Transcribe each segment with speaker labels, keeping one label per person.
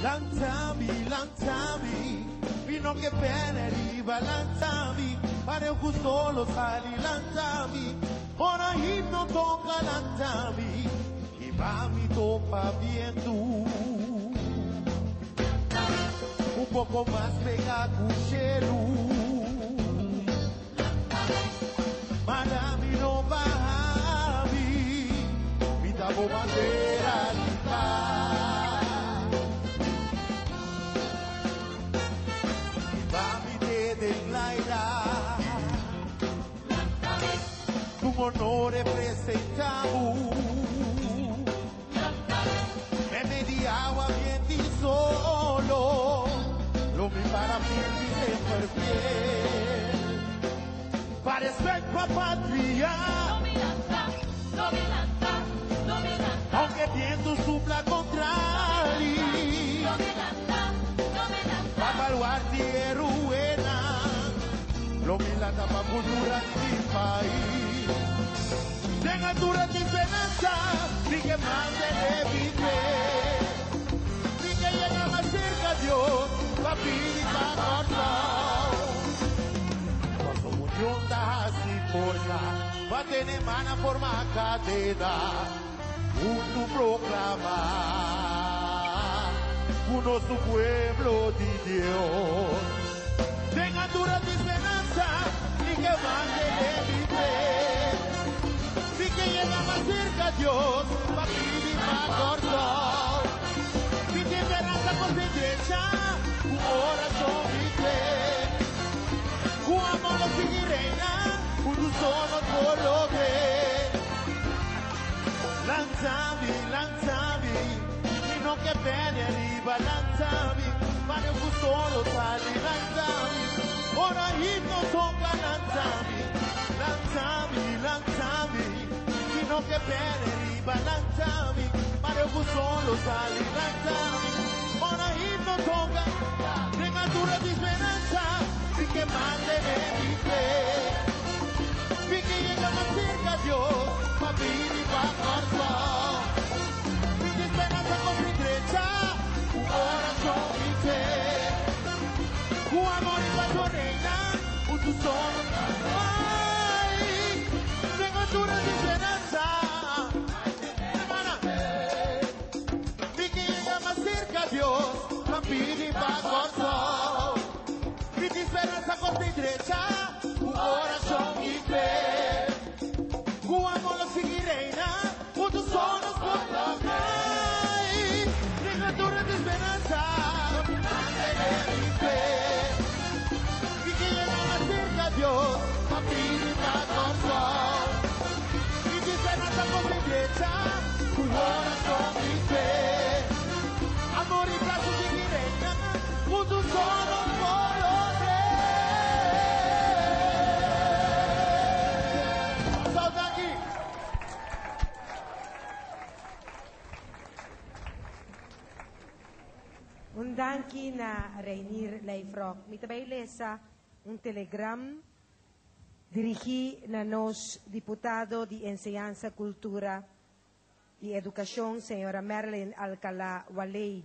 Speaker 1: Lantami, lantami, mi no ke pèrdè riba lantami, pareu ku solo sali lantami, ora himno toka lantami, hiba mi topa bientu. Un poko mas pega ku shelu. Mara mi no baha mi, mi ta bo bandera di pas. Hiba mi te den laira, ku honor representa bo. Meme di awa, viento i solo, lo mi para firme i semper fiel. Pa respet pa patria.
Speaker 2: Lo mi lanta, lo mi lanta, lo mi lanta.
Speaker 1: Aunke bientu supla kontrali.
Speaker 2: Lo mi lanta, lo mi lanta.
Speaker 1: Pa baluarte e ruenan. Lo mi lanta pa kultura di mi pais. Den altura di speransa, mi ke mantené mi fe. Mi ke yega mas serka Dios, pa pidi pa Kòrsou. Kòrsou union ta hasi forsa, pa tene man a forma kadena. Huntu proklamá ku nos un pueblo di Dios. Den altura di speransa, mi ke mantené mi fe. Mi ke yega mas serka Dios, pa pidi pa Kòrsou. Mi tin speransa por ser drecha, ku orason i fe. Ku amor lo sigui reina, huntu so nos por logr'é. Lantami, lantami, mi no ke pèrdè riba lantami, Mane ku solo sali lantami, ora himno toka lantami, lantami, lantami, mi no ke pèrdè riba lantami, Mane ku solo sali lantami, ora himno toka, den altura di speransa, mi ke mantené mi fe. Mi ke yega mas serka Dios, pa bini pa Kòrsou. Mi tin speransa kon mi drecha, ku orashon i fe. Ku amor i pas lo reina, huntu solo Ai, den altura di speransa. Hermana, mi ke yega mas serka Dios, pa bini pa Kòrsou. Mi tin speransa kon mi drecha. Ku orashon i fe. Ku amor lo sigui reina. Huntu so nos por logra. Ai, den altura di speransa. Mantené mi fe. Mi ke yega mas serka Dios. Pa pidi pa Kòrsou. Mi tin speransa kon mi drecha. Ku orashon i fe. Amor i pas lo sigui reina. Huntu so nos por logr'é. Kòrsou danki.
Speaker 3: Un danki na Reinier Lijfrock. Mi ta bay lesa un telegram dirigi na nos diputado di Enseñansa, Cultura y Educacion, señora Marilyn Alcalá Walley.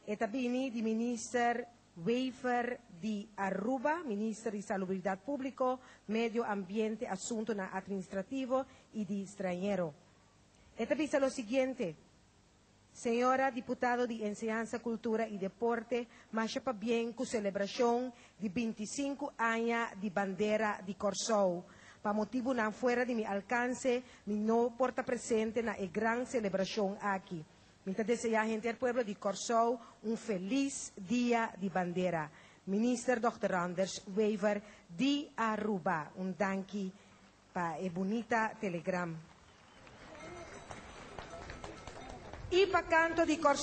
Speaker 3: E ta bini di Minister Wever di Aruba, Minister di Salubridad Publico, Medio Ambiente, Asuntonan Administrativo y di Stranhero. E ta bisa lo siguiente, Señora Diputado di Enseñansa, Cultura y Deporte, masha pabien cu celebracion di 25 aña di bandera di Corsou. Pa motibonan fuera di mi alcance, mi no por ta presente na e gran celebracion aki. Mi ta desea henter pueblo di Corsou un feliz dia di bandera. Minister Dòkter Randers Wever di Aruba. Un danki pa e bunita telegram. Y pa canto di Corsou.